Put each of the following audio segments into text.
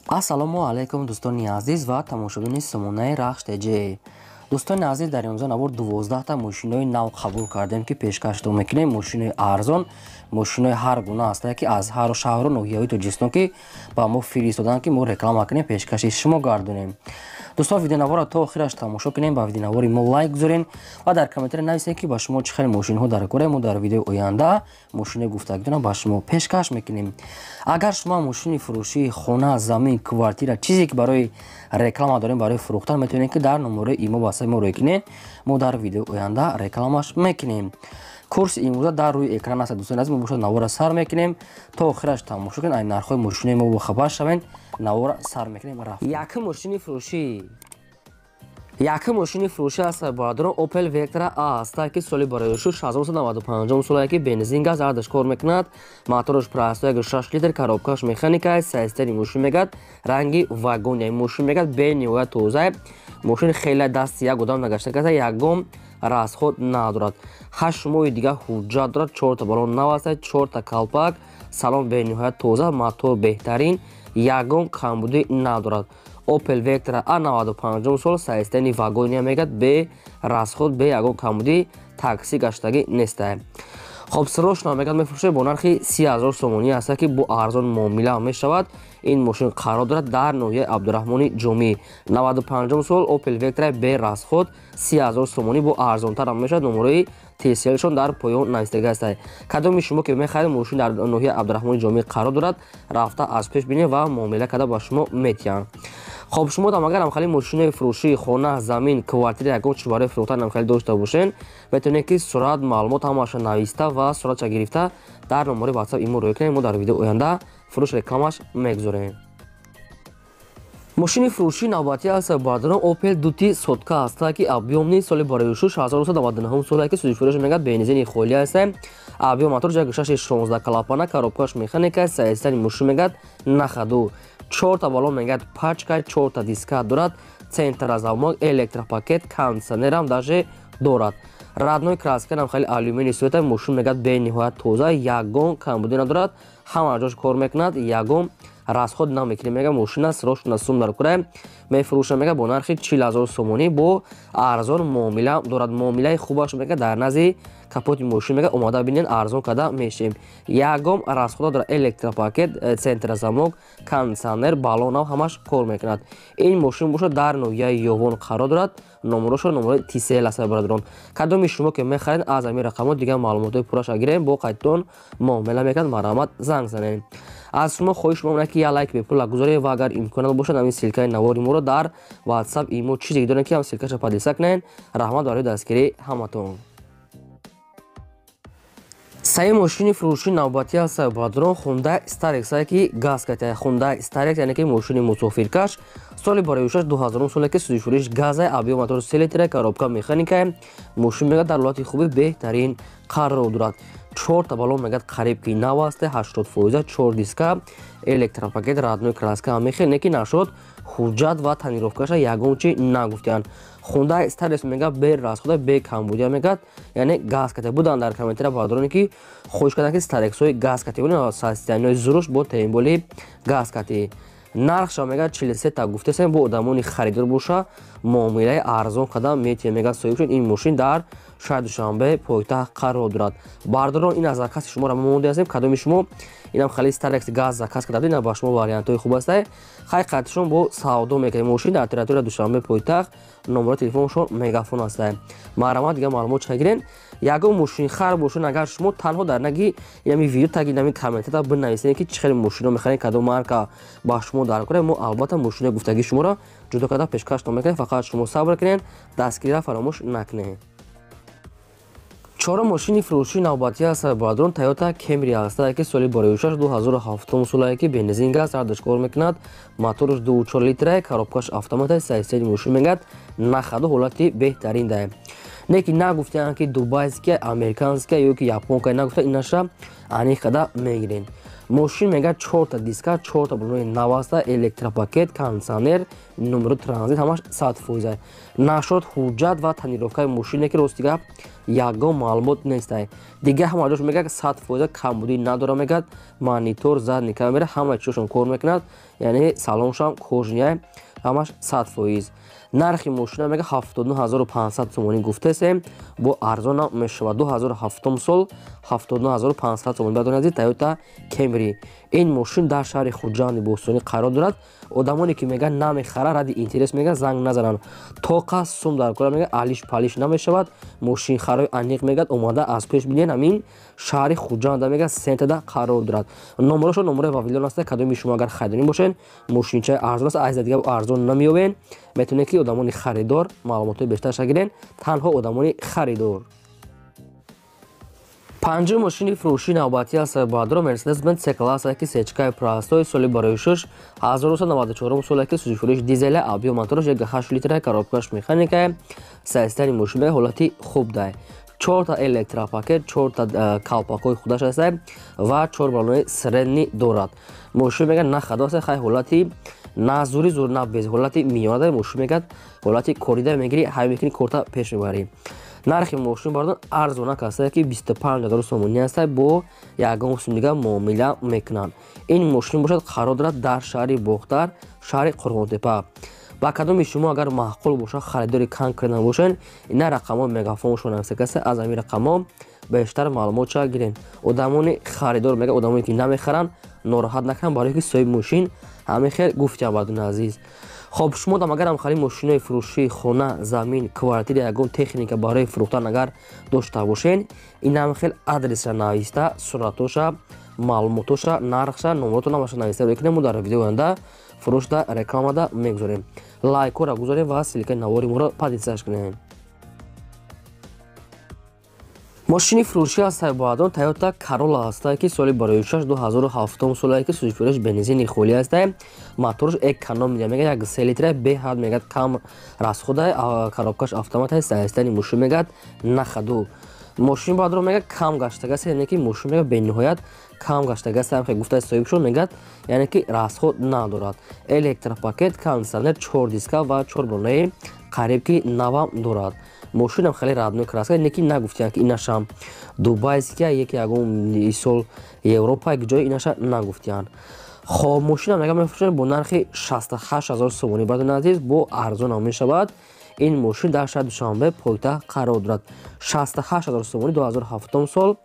Ассалому алайкум, дӯстони азиз ва тамошобини сомонаи Рахш ТЖ. Дӯстони азиз, дар имрӯза навор 12та мошинои нав қабул кардем, ки пешкаштон мекунем. Мошинои арзон, мошинои ҳар гуна ҳастанд, ки аз ҳар шаҳру ноҳияҳои Тоҷикистон ки ба мо фиристоданд, ки мо реклама кунем, пешкаши шумо гардонем. Дӯстон, видеонаворро то охираш тамошо кунем, ба видеонавори мо лайк гузорем ва дар комментария нависем, ки ба шумо чӣ хел мошинҳо дар кора. Мо дар видеои оянда мошинои гуфтагитона ба шумо пешкаш мекунем. Агар шумо мошини фурӯшии хона, замин, квартира, чизе ки барои реклама дорем, барои фурӯхтан, метавонед, ки дар номерои имо васаи мо рӯй кунед. Мо дар видеои оянда рекламаш мекунем. Курси имрӯза дар рӯи экран аст. Дӯстони азиз, мо бошад навора сар мекунем, то охираш тамошо кунед, ай нархҳои мошинои мо бохабар шавед. Навора сар мекунем, рафт. Якум мошини фурӯшӣ аст, бародарон, Opel Vectra A аст, ки соли барои 1995 солае, ки бензин, газ ардаш кор мекунад. Мотораш простой, 6 литр, коробкаш механика, состояни мошин мегад ранги вагон. Мошин мегад бениҳоят тоза. Мошин хеле дасти як одам нагашта каса, ягон расход надорад. 8 моҳи дига ҳуҷҷат дорад, чорта балон нав аст, чорта калпак, салон бениҳоят тоза, мотор беҳтарин, ягон камбудӣ надорад. Opel Vectra A, 95 сол, состояни вагония мегад, бе расход, бе ягон камбудӣ, такси гаштагӣ нестае. Хоб, срочно мегад мефурӯшад бо нархи 30 000 сомонӣ аст, ки бо арзон муомила мешавад. Ин мошин қарор дорад дар ноҳияи Абдураҳмони Ҷомӣ. 95 сол Opel Vectra бе расход, 30 000 сомонӣ, бо арзонтарам мешавад. Номерои тселшон дар поён навистага аст. Кадоми шумо ки мехаред, мошин дар ноҳияи Абдураҳмони Ҷомӣ қарор дорад, рафта аз пеш бинед ва муомила карда ба шумо метиҳанд. Хоб, шумо там агар ҳамхели мошинои фурӯшии хона, замин, квартира, ягон чи барои фурӯхтан ҳамхели дошта бошен, метавонед, ки сурат, маълумот ҳамаашро нависта ва суратша гирифта дар номери WhatsApp имо рӯй кунед. Мо дар видеои оянда фурӯш рекламаш мегузорем. Мошини фурӯшии навбатӣ аст, бародарон, Opel Дути сотка аст, ки объёмный, соли барои 1999 соле, ки сӯзишвориш мегӯяд бензини холӣ аст. Объём мотор 1.6, 16 клапана, коробкаш механика, состояни мошин мегӯяд на ходу, чорта балон мегӯяд пачка, чорта диска дорад, центрозамок, электропакет, кондиционерам даже дорад. Родной красканам хеле алюминий цвета. Мошин мегӯяд бениҳоят тоза, ягон камбудӣ надорад, ҳама ҷош кор мекунад, ягон расход намекунем. Мега мошина срочно сум дар кура, мефурӯша мега бо нархи 40 000 сомонӣ, бо арзон муомила дорад. Муомилаи хубаш мега дар назди капоти мошин мега омода бинен, арзон карда мешем. Ягон расхода дорад, электропакет, центрозамок, кондиционер, балонав ҳамаш кор мекунад. Ин мошин бошад дар ноҳияи Ёвон қарор дорад. Номерошо номерои тисел аст. Бародарон, кадоми шумо ки мехаред, аз ҳамин рақамҳо дигар маълумотҳои пурраша гирем, бо қайдтон муомила мекунад, марҳамат, занг занед. Аз шумо хоҳиш мекунам, ки як лайк бепула гузоред ва агар имконат бошад, ҳамин ссылкаи навори моро дар WhatsApp, имо, чизе ки дорем, ки ҳам ссылкаша поделиться кунед. Раҳмат барои дастгирии ҳаматон. Саи мошини фурӯши навбатӣ аст, бародарон, Хундай Старекс, ки газ ката. Хундай Старекс, яъне ки мошини мусофиркаш, соли бароюшаш 2000 соле, ки сӯзишвориш газа, объём мотор 3 литра, коробка механика. Мошин мегӯяд дар ҳолати хуби беҳтарин қарор дорад. Чорта балон мегӯяд қариб ки нав аст, 80%, чор диска, электропакет, родной краска мехел, не ки нашуд ҳуҷҷат ва тонировкаша ягон чи нагуфтиянд. Хундай Старекс мегӯяд бе расхода, бе камбудия мегӯяд, яъне газ ката. Буданд дар комментария бародароне, ки хоҳиш карданд, ки Старексҳои газ кати, состояниҳои зуруш бо темболи газ кати. Нархша мегӯяд 43 та гуфтесем, бо одамони харидор боша, муомилаи арзон карда метиҳем, мегӯяд соҳиб шуд. Ин мошин дар шаҳри Душанбе, пойтахт қарор дорад. Бародарон, ин аз закази шуморо мо монда ҳастем. Кадоми шумо инам хали Старекс газ заказ карда, ина ба шумо вариантҳои хуб астае. Хай, қатишон бо савдо мекунем. Мошин дар территория Душанбе, пойтахт, номерои телефоншон Мегафон астае. Марҳамат, дигар маълумот чӣ гирен. Ягон мошинхар бошед, агар шумо танҳо дар наги инами видео таги инами комментата бинависед, ки чӣ хеле мошино мехаред, кадом марка ба шумо дар кора, мо албатта мошинои гуфтагии шуморо ҷудо карда пешкаштон мекунем. Фақат шумо сабр кунед, дастгириро фаромӯш накунед. Чорум мошини фурӯшии навбатӣ аст, бародарон, Тойота Кемри аст, ки соли бароюшаш 2007 солае, ки бензин, газ ардаш кор мекунад, мотораш 2.4 литра, коробкаш автомата, состояни мошин мегӯяд на ходу, ҳолати беҳтарин дае. Не ки нагуфтаанд, ки дубайская, американская ё ки японка нагуфта, инаша аниқ када мегирен. Мошин мегӯяд чорта диска, чорта баллони нав аста, электропакет, кондитсионер, номеро транзит ҳамаш 100%. Нашод ҳуҷҷат ва тонировкаи мошине ки рости гап ягон маълумот нестай. Дигар ҳама ҷош мегӯяд 100% камбудӣ надора, мегӯяд монитор, задний камера ҳама чизошон кор мекунад, яъне салоншам кожаный, ҳамаш 100%. Нархи мошина мега 79500 сомонӣ гуфтесем, бо арзонам мешавад. 2007 сол 79500 сомонӣ. Бадон азиз, Toyota Camry. Ин мошин дар шаҳри Хуҷанди бостонӣ қарор дорад. Одамоне ки мегӯянд намехара, ради интерес мегӯянд занг назананд. Тоқа сум дар кора мегӯяд алиш палиш намешавад. Мошинхарои аниқ мегӯяд омада аз пеш бинед, ҳамин шаҳри Хуҷанда мегӯяд сентрда қарор дорад. Номерошон номерои Вавилон аст. Кадоми шумо агар харидорӣ бошед, мошинчаи арзон аст, аз дигар арзон намеёбед. Метавонед ки одамони харидор маълумотҳои бештарша гирен, танҳо одамони харидор. Панҷум мошини фурӯшии навбатӣ аст баъдро Mercedes-Benz C-класс ки сечкаи простой, соли барои шуш 1994 соле ки сӯзишфурӯш дизеля, объём мотораш 1.8 литра, коробкаш механика, состояни мошин ҳолати хуб дай. Чорта электропакет, чорта калпакҳои худаш аст ва чор баллони средний дорад. Мошин мегӯяд на хадо аст, хай ҳолати на зури зур, на без, ҳолати миёна дар мошин мегӯяд ҳолати корида мегирӣ, ҳай мекунӣ, корта пеш мебарӣ. Нархи мошин бардон арзонак аст ки 25000 сомонӣ аст, бо ягон сум дига муомила мекунанд. Ин мошин бошад қарор дорад дар шаҳри Бохтар, шаҳри Қурғонтепа. Ба кадоми шумо агар маъқул бошад, харидори конкретно бошед, ина рақамҳо мегафоншон нависта касе, аз ҳамин рақамҳо бештар маълумотша гирен. Одамони харидор мегӯяд, одамоне ки намехаранд нороҳат накунанд, барое ки соҳиби мошин ҳамин хел гуфтиам бардони азиз. Хоб, шумо дам агар ҳамхали мошинои фурӯшии хона, замин, квартира, ягон техника барои фурӯхтан агар дошта бошед, ин ҳамхел адреса нависта, суратоша, маълумотоша, нархша, номерото намаша нависта мекунем, мо дар видеои оянда фурӯшда рекламада мегузорем. Лайкҳоро гузорем ва ссылкаи навори моро подписаться кунем. Мошини фурӯшӣ аст баъдон Toyota Corolla аст ки соли барои 6 2007 соле ки сӯзишфурӯш бензини холӣ аст. Моторш эконом мегӯяд 1.3 литра, беҳад мегӯяд кам расхода, коробкаш автомат аст, состояни мошин мегӯяд на хаду. Мошин баъдро мегӯяд кам гаштага аст, яъне ки мошин мегӯяд бениҳоят кам гаштага аст, ҳам гуфтаи соҳибшон мегӯяд, яъне ки расход надорад. Электропакет, кондитсионер, чор диска ва чор баллони қариб ки навам дорад. Мошинам хеле родной краска, не ки нагуфтиянд ки инашам дубайския, яке ягон исол Европа, як ҷой инаша нагуфтиянд. Хоб, мошинам мегӯяд мефурӯшанд бо нархи 68000 сомонӣ. Бардони азиз, бо арзонам мешавад. Ин мошин дар шаҳри Душанбе пойтахт қарор дорад. 68000 сомонӣ, 2007 сол,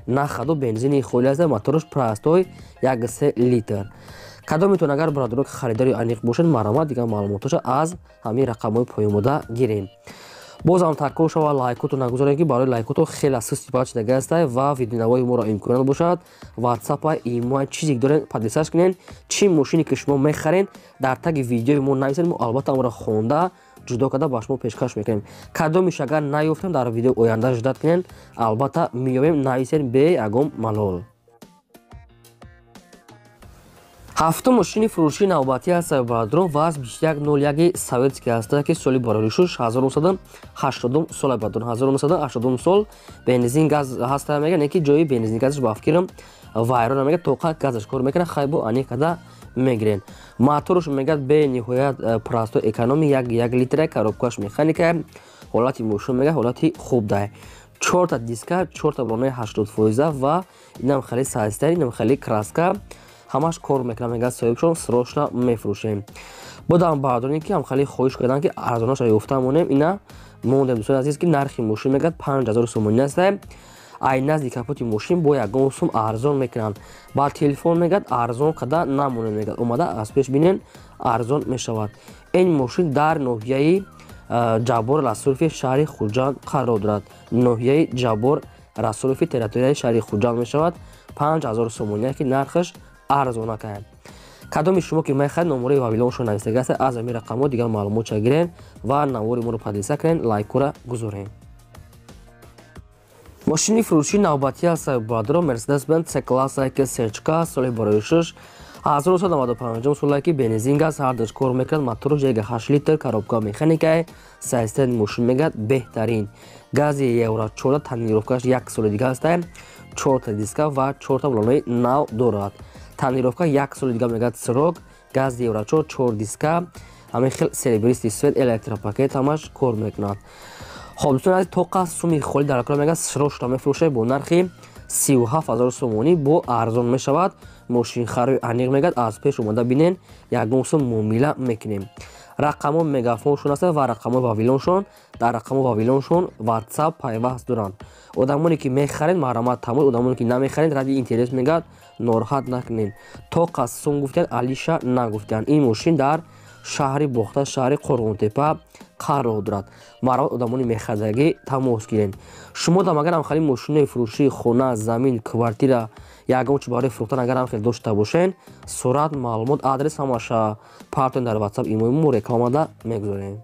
нахаду бензини холӣ аст, мотораш простой 1.3 литр. Кадометон агар бародаро харидори аниқ бошед, марҳамат дигар маълумотоша аз ҳамин рақамҳои поёнбуда гирем. Бозам такрор шава, лайкотро нагузорем ки барои лайкото хеле сусти бачидаги аст ва видеонавои моро имконият бошад. WhatsApp, имо, чизе ки доред подписаться кунед. Чӣ мошине ки шумо мехаред, дар таги видеои мо нависед, мо албатта онро хонда ҷудо карда ба шумо пешкаш мекунем. Кадомиш агар наёфтем, дар видеои оянда ждать кунед, албатта меёбем, нависед бе ягон малол. Ҳафтум мошини фурӯшии навбатӣ аст баъдро ВАЗ 2101 советский аст ки соли барои шуш 1980 сол, баъдон 1980 сол, бензин газ ҳаст мегӯяд, не ки ҷои бензин газаш ба фикрам вайрон мегӯяд, тоқа газаш кор мекунад, хай бо аниқ карда мегирен. Моторш мегӯяд бениҳоят простой экономи, 1 литра, коробкаш механика, ҳолати мошин мегӯяд ҳолати хуб дай. Чорта диска, чорта баллони 80% ва инам хеле состояни, инам хеле краска, ҳамаш кор мекунад, мегӯяд соҳибшон срочно мефурӯшем. Бодам баъдоне ки ҳам хеле хоҳиш карданд ки арзонаша ёфта монем, ина мондем дӯстони азиз ки нархи мошин мегӯяд 5000 сомонӣ аст. Ай назди капоти мошин бо ягон сум арзон мекунанд. Ба телефон мегӯяд арзон карда намонем, мегӯяд омада аз пеш бинен, арзон мешавад. Ин мошин дар ноҳияи Ҷаббор Расулови шаҳри Хуҷанд қарор дорад. Ноҳияи Ҷаббор Расулови территорияи шаҳри Хуҷанд мешавад. 5000 сомонӣ ки нархаш арзонак аст. Кадоми шумо ки мехоҳед, номерои Вавилоншон навистага аст, аз ҳамин рақамҳо дигар маълумотша гирен ва навори моро подписаться кунед, лайкҳоро гузорем. Мошини фурӯшии навбатӣ аст баъдро Mercedes-Benz C-класс ки сечка, соли барои шуш 1995 соле ки бензин газ ҳардуш кор мекунад, мотораш 1.8 литр, коробка механика, состояни мошин мегӯяд беҳтарин. Гази Евро 14, тонировкаш як соли дига аст, чорта диска ва чорта баллони нав дорад. Тонировка як соли дига мегӯяд срок, газ евро 4, 4 диска, ҳамин хел серебристый свет, электропакет ҳамаш кор мекунад. Хоб дӯстони азиз, тоқа суми холи дар кор мегӯяд срочно мефурӯшад бо нархи 37 000 сомонӣ, бо арзон мешавад. Мошинхарои аниқ мегӯяд, аз пеш омада бинен, ягон сум муомила мекунем. Рақамҳо мегафоншон аст ва рақамҳои вавилоншон, дар рақамҳои вавилоншон ватсап пайваст доранд. Одамоне ки мехаред, марҳамат тамос, одамоне ки намехаред, ради интерес мегӯяд, нороҳат накунед. Тоқа сум гуфтиянд, алиша нагуфтиянд. Ин мошин дар шаҳри Бохта, шаҳри Қурғонтепа қарор дорад. Марҳамат, одамони мехардагӣ тамос гиред. Шумо дам агар ҳам хали мошинои фурӯшии хона, замин, квартира, ягон чи барои фурӯхтан агар ҳам хел дошта бошен, сурат, маълумот, адрес ҳамаша партоен дар ватсап имои мо, рекламада мегузорем.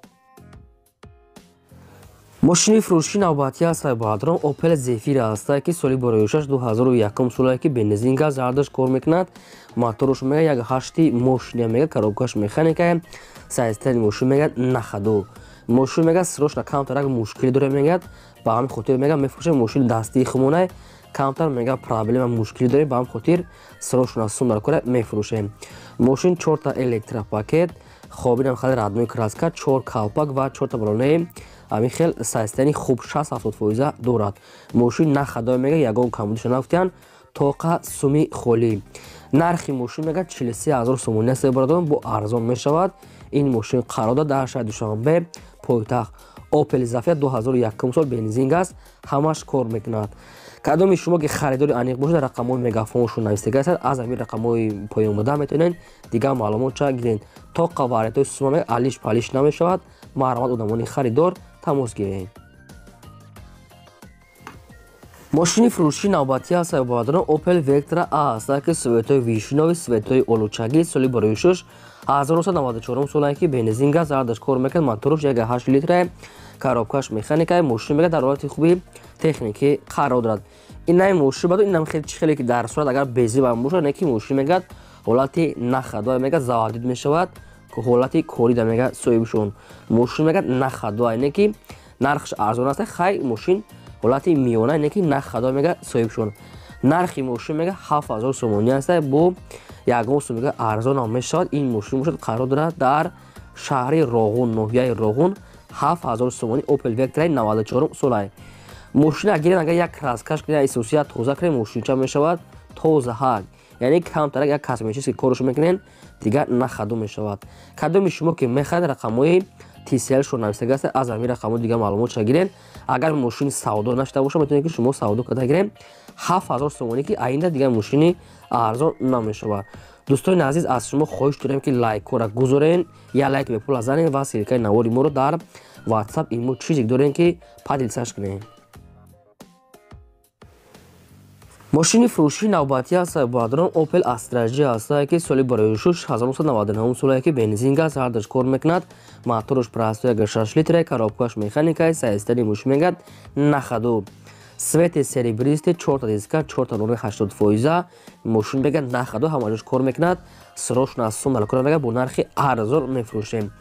Мошини фурӯшии навбатӣ аст баъдром Opel Zafira аст, ки соли бароюшаш 2001 солае, ки бензин, газ ҳардаш кор мекунад. Моторш мега як ҳашти мошиня мега, коробкаш механика, состояние мошин мега на ходу. Мошин мега срочно камтарак мушкилӣ дорем мегӯяд, ба ҳамин хотир мега мефурӯшем. Мошини дастии хумонай, камтар мега проблема мушкилӣ дорем, ба ҳамин хотир срочно сум дар кора мефурӯшем. Мошин чорта электропакет, хобинам хали родной краска, чор калпак ва чорта балонаи ҳамин хел состояние хуб 60-70% дорад. Мошин на ходу мега, ягон камбудиша нагуфтиянд, тоқа суми холӣ. Нархи мошин мега 43 000 сомонӣ аст, бародарон, бо арзон мешавад. Ин мошин қарор дорад дар шаҳри Душанбе, пойтахт. Opel Zafira 2001 сол, бензин, газ ҳамаш кор мекунад. Кадоми шумо ки харидори аниқ бошад, рақамҳои мегафоншон навистага аст, аз ҳамин рақамҳои поён буда метавонед дигар маълумотша гиред. Тоқа вариантҳои сума мега алиш палиш намешавад. Марҳамат, одамони харидор тамос гиред. Мошини фурӯшии навбатӣ аст бародарон Opel Vectra A аст, ки цветои вишнёвый, цветои олучагӣ, соли барои 1994 солае, ки бензин, газ ҳардаш кор мекунад. Моторш 1,8 литра, коробкаш механика. Мошин мега дар ҳолати хуби техникӣ қарор дорад. Ин мошин баду инам хеле чи хеле ки дар сурат агар безиба бошад, не ки мошин мегӯяд ҳолати на ходу мега, заводить мешавад, ҳолати корида мега соҳибшон. Мошин мегӯяд на ходу, не ки нархш арзон аст, хай мошин ҳолати миёна, не ки на ходу мега соҳибшон. Нархи мошин мега 7000 сомонӣ аст, бо ягон сум мега арзонам мешавад. Ин мошин бошад қарор дорад дар шаҳри Роғун, ноҳияи Роғун, 7000 сомонӣ, Opel Vectra 94 солай. Мошина гирен, агар як краскаш кунед, исусия тоза кунед, мошинча мешавад тозаҳак, яъне камтарак як косметический коршо мекунед, дигар на ходу мешавад. Кадоми шумо ки мехаред, рақамҳои TCL-шо навистага аст, аз ҳамин рақамҳо дигар маълумотша гирен. Агар мошини савдо нашуда бошад, метавонед ки шумо савдо карда гирем, 7000 сомонӣ, ки айнда дигар мошини арзон намешавад. Дӯстони азиз, аз шумо хоҳиш дорем, ки лайкҳоро гузорен, як лайк бепула занед ва ссылкаи навори моро дар WhatsApp, имо чизе дорем, ки поделиться кунем. Мошини фурӯшии навбатӣ аст бародарон Opel Astra J аст, ки соли барои 1999 солае, ки бензин, газ ҳардаш кор мекунад. Моторш простой 6 литра, коробкаш механика, состояние мошин мегӯяд на ходу, цвети серебристый, чорта диска, чорта номер 80%. Мошин мегӯяд на ходу, ҳама ҷош кор мекунад. Срочно аз сум далкора мегӯяд, бо нархи арзон мефурӯшем.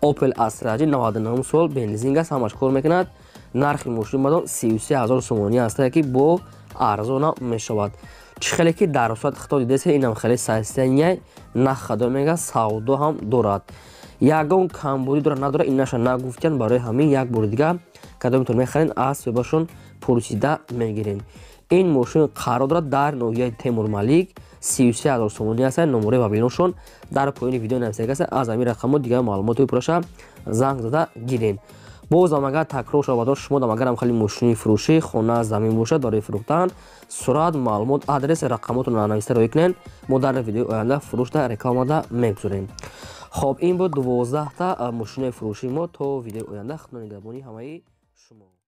Opel Astra J 99 сол, бензин, газ ҳамаш кор мекунад. Нархи мошин бадон 33 000 сомонӣ аст, ки бо арзона мешавад. Чӣ хеле ки дар сурат хито дидесе, инам хеле состояние на ходу мега, савдо ҳам дорад, ягон камбудӣ дорад надорад, инаша нагуфтиянд. Барои ҳамин як бори дига кадомитон мехарен, аз соҳибашон пурсида мегирен. Ин мошин қарор дорад дар ноҳияи Темурмалик, 33 000 сомонӣ аст. Номораи вавилоншон дар поёни видео нависага аст, аз ҳамин рақамҳо дигар маълумоти пурраша занг зада гирен. Бозам агар такрор шавад, шумо дам агарам хеле мошини фурӯшӣ, хона, замин бошад барои фурӯхтан, сурат, маълумот, адрес, рақамотро нависта роӣ кунед, мо дар видеои оянда фурӯшда рекламада мегузорем. Хоб, ин буд 12та мошинои фурӯшии мо. То видеои оянда, худо нигаҳбони ҳамаи шумо.